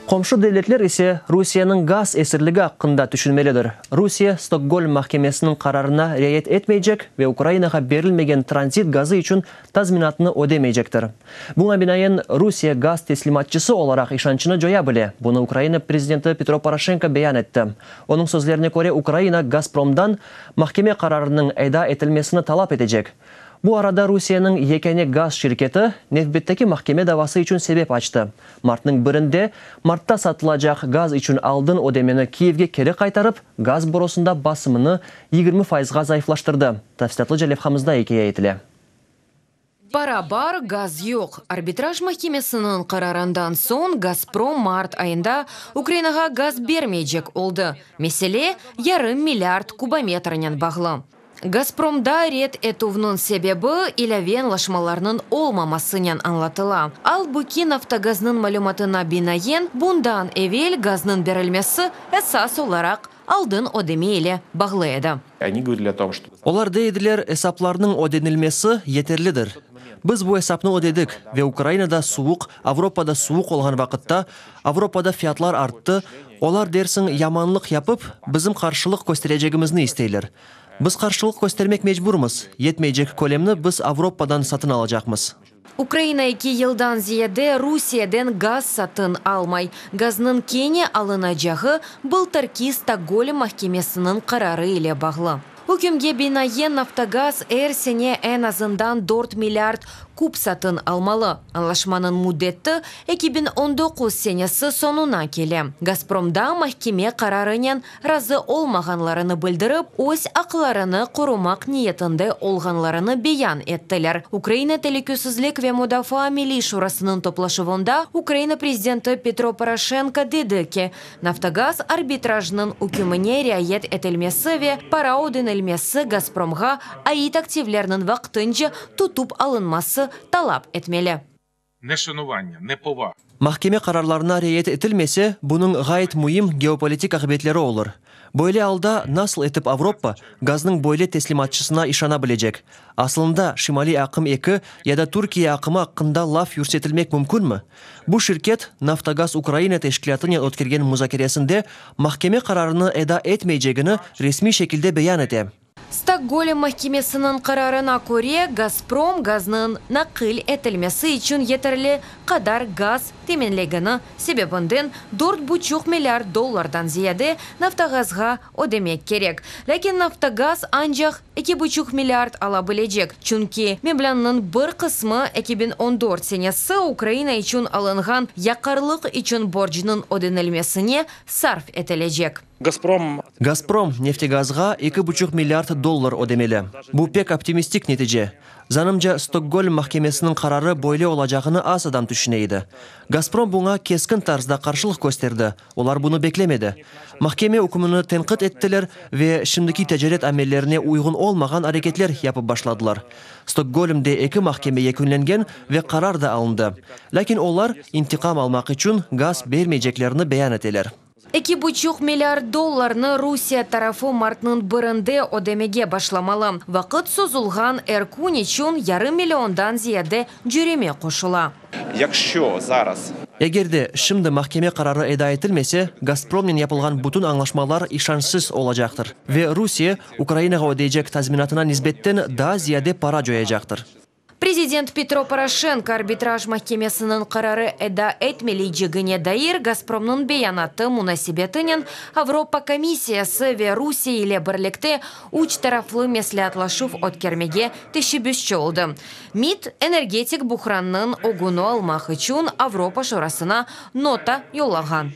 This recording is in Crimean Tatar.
Qomşu devletler ise Rusiyeniñ gaz esirligi aqqında tüşünmelidir. Rusiye Stokgolm mahkemesiniñ qararına riayet etmeycek ve Ukrainağa berilmegen tranzit gazı içün tazminatnı ödemeycektir. Buña binaen, Rusiye gaz teslimatçısı olaraq işançını coya bile, bunı Ukraina prezidenti Petro Poroşenko beyan etti. Onıñ sözlerine köre, Ukraina Gazpromdan mahkeme qararınıñ eda etilmesini talap etecek. Bu arada Rusiyeniñ yekâne gaz şirketi nevbetteki mahkeme davası içün sebep açtı. Martnıñ birinde martta satılacaq gaz içün aldın ödemeni Kiyevge keri qaytarıp, gaz borusında basımını 20 fayızğa zayıflaştırdı. Tafsilâtlıca levhamızda ikâye etile. Para bar, gaz yoq. Arbitraj mahkemesiniñ qararından soñ Gazprom mart ayında Ukrainağa gaz bermeycek oldı. Mesele yarım milliard kubometrnen bağlı. Gazpromda red etüvniñ sebebi ilâve añlaşmalarnıñ olmamasınen añlatıla. Albuki, Naftogaznıñ malümatına binaen, bundan evel gaznıñ berilmesi esas olaraq aldın ödeme ile bağlı edi. Olar dey ediler, esaplarnıñ ödenilmesi yeterlidir. Biz bu esapnı ödedik ve Ukrainada suvuq, Avropada suvuq olğan vaqıtta, Avropada fiyatlar arttı, olar, dersiñ, yamanlıq yapıp, bizim qarşılıq kösterecegimizni isteyler. Biz qarşılıq köstermek mecburmız, yetmeycek kölemni biz Avropadan satın alacaqmız. Ukraina eki yıldan ziyade Rusiyeden gaz satın almay. Gaznıñ kene alınacağı bıltırki Stokgolm mahkemesiniñ qararı ile bağlı. Ükümge binaen, Naftogaz er sene eñ azından dört milliard kub satın almalı. Añlaşmanıñ müddeti 2019 senesi soñuna kele. Gazpromda mahkeme qararınen razı olmağanlarını bildirip, öz aqlarını qorumaq niyetinde olğanlarını beyan ettiler. Ukraina Telükesizlik ve mudafaa milliy şurasınıñ toplaşuvında Ukraina prezidenti Petro Poroşenko dedi ki, Naftogaz arbitrajnıñ ükümine riayet etilmesi ve para ödenilmesi Gazpromğa ait aktivlerniñ vaqtınca tutıp alınması talap etmeli. Mahkeme qararlarına riayet etilmese, bunıñ ğayet müim geopolitik aqibetleri olur. Böyle alda nasıl etip Avropa gaznıñ böyle teslimatçısına işana bilecek? Aslında, Şimaliy aqım eki ya da Türkiye aqımı aqqında laf yürsetilmek mümkünmi? Bu şirket, Naftogaz Ukraina teşkilâtınen ötkergen muzakeresinde mahkeme qararını eda etmeycegini resmiy şekilde beyan ete. Stokgolm mahkemesiniñ qararına köre, Gazprom gaznıñ naqil etilmesi içün yeterli qadar gaz teminlegeni sebebinden dört buçuq milliard dollardan ziyade Naftogazğa ödemek kerek. Lâkin Naftogaz ancaq eki buçuq milliard ala bilecek, çünki meblânnıñ bir qısmı 2014 senesi Ukraina içün alınğan yaqarlıq içün borcnıñ ödenilmesine sarf etilecek. Gazprom. Gazprom Neftegazğa eki buçuq milliard dollar ödemeli. Bu pek optimistik netice. Zanımca, Stokgolm mahkemesiniñ qararı böyle olacağını az adam tüşüne edi. Gazprom buña keskin tarzda qarşılıq kösterdi, olar bunı beklemedi. Mahkeme ükmüni tenqit ettiler ve şimdiki ticaret amellerine uyğun olmağan areketler yapıp başladılar. Stokgolmde eki mahkeme yekünlengen ve qarar da alındı. Lâkin olar, intiqam almaq içün gaz bermeyceklerini beyan eteler. Eki buçuq milliard dollarnı Rusiye tarafı martnıñ birinde ödemege başlamalı. Vaqıt sozulğan er kün içün yarım milliondan ziyade cöreme qoşula. Eger de şimdi mahkeme qararı eda etilmese, Gazpromnen yapılğan bütün añlaşmalar işançsız olacaqtır ve Rusiye Ukrainağa ödeycek tazminatına nisbetten daa ziyade para coyacaqtır. Prezident Petro Poroşenko arbitraj mahkemesiniñ qararı eda etmeleycegine dair Gazpromnıñ beyanatı munasebetinen Avropa komissiyası ve Rusiye ile birlikte üç taraflı mesleatlaşuv ötkermege teşebbüsçi oldı. MİD energetik buhrannıñ ögüni almaq içün Avropa Şurasına nota yollağan.